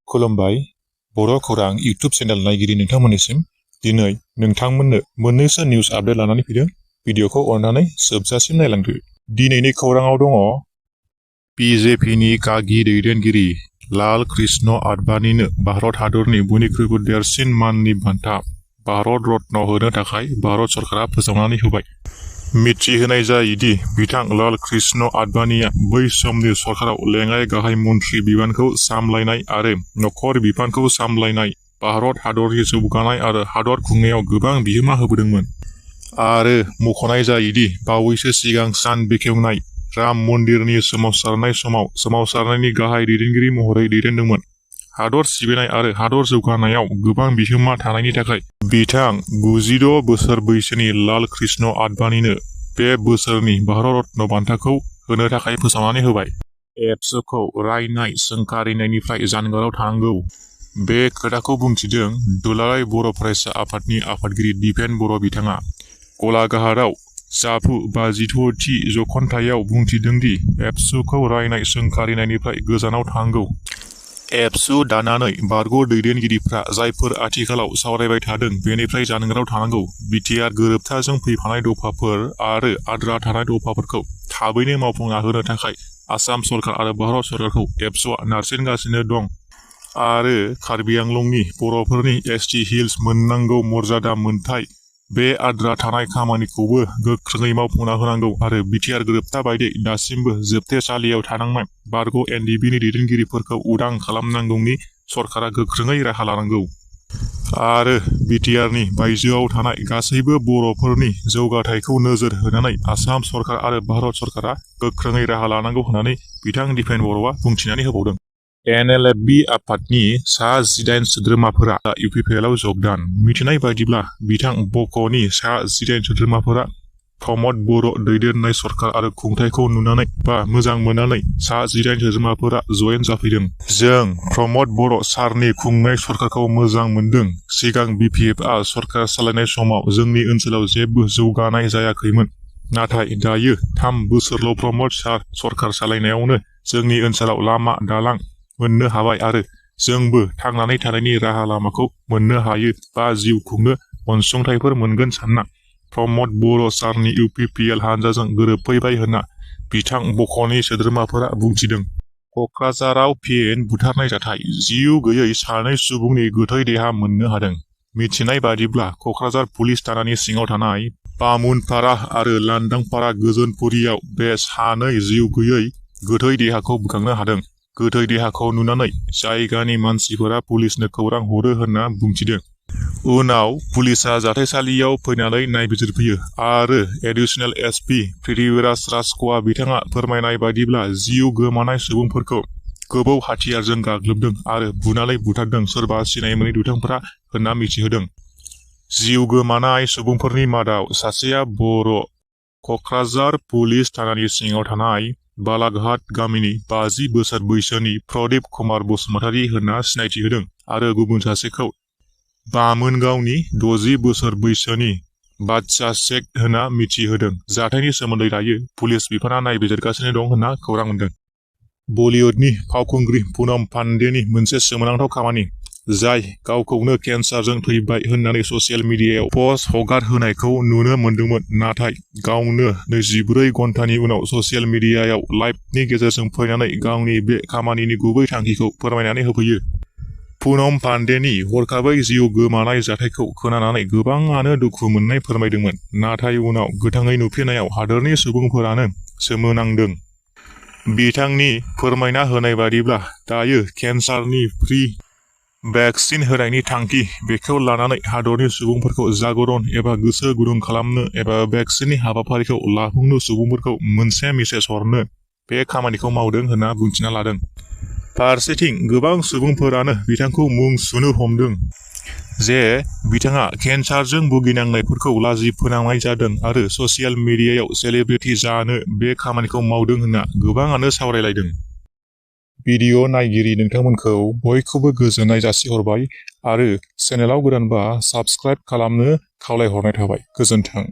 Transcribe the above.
खुलुमबाय बर' खौरां इउट्यूब चेनेल नायगिरि नोंथांमोननिसिम दिनै नोंथांमोननो मोननैसो निउस आपडेट लानानै फैदों। भिडिअखौ अननानै जोबजासिम नायलांदो। दिनैनि खौराङाव दङ बिजेपिनि गागि दैदेनगिरि लाल कृष्ण आडवाणीनो भारत हादरनि बयनिख्रुइबो देरसिन माननि बान्था भारत रत्न होनो थाखाय भारत सरकारा फोसावनानै होबाय। मिथिहोनाय जायोदि बिथां लाल कृष्ण आडवाणीया बै समनि सरकाराव लेङाइ गाहाय मन्थ्रि बिबानखौ सामलायनाय आरो नखर बिफानखौ सामलायनाय भारत हादरनि जौगानाय आरो हादर खुंनायाव गोबां बिहोमा होबोदोंमोन। आरो मख'नाय जायोदि बावैसो सिगां सान बेखेवनाय राम मन्दिरनि सोमावसारनाय समाव सोमावसारनायनि गाहाय दैदेनगिरि महरै दैदेनदोंमोन। हादर सिबिनाय आरो हादर जौगानायाव गोबां बिहोमा थानायनि थाखाय बिथां 96 बोसोर बैसोनि लाल कृष्ण आडवाणीनो बे बोसोरनि भारत रत्न बान्थाखौ होनो थाखाय फोसावनानै होबाय। एबसुखौ रायनाय सोंखारिनायनिफ्राय जानगाराव थानांगौ। बे खोथाखौ बुंथिदों दुलाराय बर' फरायसा आफादनि आफादगिरि दिपेन बर' बिथाङा गलाघाटआव जाफु 52थि जखनथायाव बुंथिदोंदि एबसुखौ रायनाय सोंखारिनायनिफ्राय गोजानाव थानांगौ। एबसु दानानै बारग' दैदेनगिरिफ्रा जायफोर आथिखालाव सावरायबाय थादों बेनिफ्राय जानगाराव थानांगौ। बिटिआर गोरोबथाजों फैफानाय दफाफोर आरो आद्रा थानाय दफाफोरखौ थाबैनो मावफुंना होनो थाखाय आसाम सरकार आरो भारत सरकारखौ एबसुआ नारसिनगासिनो दं आरो कार्बि आंलंनि बर'फोरनि एसटि हिल्स मोननांगौ मर्यादा मोनथाय बे आद्रा थानाय खामानिखौबो गोख्रोङै मावफुंना होनांगौ आरो बिटिआर गोरोबथा बायदि दासिमबो जोबथेसालियाव थानांनाय बारग' एनडिबिनि दैदेनगिरिफोरखौ उदां खालामनांगौनि सरकारा गोख्रोङै राहा लानांगौ। आरो बिटिआरनि बायजोआव थानाय गासैबो बर'फोरनि जौगाथायखौ नोजोर होनानै आसाम सरकार आरो भारत सरकारा गोख्रोङै राहा लानांगौ होननानै बिथां दिपेन बर'आ बुंथिनानै होबावदों। एनएलएफबि आफादनि सा 18 सोद्रोमाफोरा इउपिपिएलआव जगदान। मिथिनाय बायदिब्ला बिथां बक'नि सा 18 सोद्रोमाफोरा प्रमद बर' दैदेननाय सरकार आरो खुंथायखौ नुनानै बा मोजां मोननानै सा 18 सोद्रोमाफोरा जयेन जाफैदों। जों प्रमद बर' सारनि खुंनाय सरकारखौ मोजां मोनदों। सिगां बिपिएफआ सरकार सालायनाय समाव जोंनि ओनसोलाव जेबो जौगानाय जायाखैमोन। नाथाय दायो 3 बोसोरल' प्रमद सार सरकार सालायनायावनो जोंनि ओनसोलाव लामा दालां मोननो हाबाय आरो जोंबो थांनानै थानायनि राहा लामाखौ मोननो हायो बा जिउ खुंनो अनसुंथाइफोर मोनगोन सानना प्रमद बर' सारनि इउपिपिएल हानजाजों गोरोबफैबाय होनना बिथां बक'नि सोद्रोमाफोरा बुंथिदों। क'क्राझाराव फिन बुथारनाय जाथाय। जिउ गैयै 2 सुबुंनि गोथै देहा मोननो हादों। मिथिनाय बादिब्ला क'क्राझार पुलिस थानानि सिङाव थानाय बामुनपारा आरो लांदांपारा गोजोनपुरियाव बे 2 जिउ गैयै गोथै देहाखौ बोखांनो हादों। गोथै देहाखौ नुनानै जायगानि मानसिफोरा पुलिसनो खौरां हरो होनना बुंथिदों। उनाव पुलिसा जाथायसालियाव फैनानै नायबिजिरफैयो आरो एडिशनेल एसपि पृथ्वीराज राजख'आ बिथाङा फोरमायनाय बायदिब्ला जिउ गोमानाय सुबुंफोरखौ गोबौ हाथियारजों गाग्लोबदों आरो बुनानै बुथारदों सोरबा सिनाय मोनै दुथांफोरा होनना मिथिहोदों। जिउ गोमानाय सुबुंफोरनि मादाव सासेया बर'। क'क्राझार पुलिस थानानि सिङाव थानाय बालाघाट गामिनि 50 बोसोर बैसोनि प्रदीप कुमार बसुमतारी होनना सिनायथि होदों आरो गुबुन सासेखौ बामोनगावनि 60 बोसोर बैसोनि बादशाह शेख होनना मिथिहोदों। जाथायनि सोमोन्दै दायो पुलिस बिफाना नायबिजिरगासिनो दं होनना खौरां मोन्दों। बलिउडनि फावखुंग्रि पुनम पान्डेनि मोनसे सोमोनांथाव खामानि जाय गावखौनो केन्सारजों थैबाय होननानै ससियेल मिडियायाव पस्ट हगार होनायखौ नुनो मोन्दोंमोन। नाथाय गावनो 24 घन्टानि उनाव ससियेल मिडियायाव लाइभनि गेजेरजों फैनानै गावनि बे खामानिनि गुबै थांखिखौ फोरमायनानै होफैयो। पुनम पान्डेनि हरखाबै जिउ गोमानाय जाथायखौ खोनानानै गोबाङानो दुखु मोननाय फोरमायदोंमोन। नाथाय उनाव गोथाङै नुफिननायाव हादोरनि सुबुंफोरानो सोमोनांदों। बिथांनि फोरमायना होनाय बादिब्ला दायो केन्सारनि फ्रि भेक्सिन होनायनि थांखि बेखौ लानानै हादरनि सुबुंफोरखौ जागरण एबा गोसो गुदुं खालामनो एबा भेक्सिननि हाबाफारिखौ लाफुंनो सुबुंफोरखौ मोनसे मेसेज हरनो बे खामानिखौ मावदों होनना बुंथिना लादों। फारसेथिं गोबां सुबुंफोरानो बिथांखौ मुं सुनो हमदों जे बिथाङा केन्सारजों भुगिनांनायफोरखौ लाजि फोनांनाय जादों आरो ससियेल मिडियायाव सेलिब्रिटि जानो बे खामानिखौ मावदों होनना गोबाङानो सावरायलायदों। भिडिअ नायगिरि नोंथांमोनखौ बयखौबो गोजोननाय जासिहरबाय आरो चेनेलाव गोदानबा साबस्क्राइब खालामनो खावलायहरनाय थाबाय। गोजोन्थों।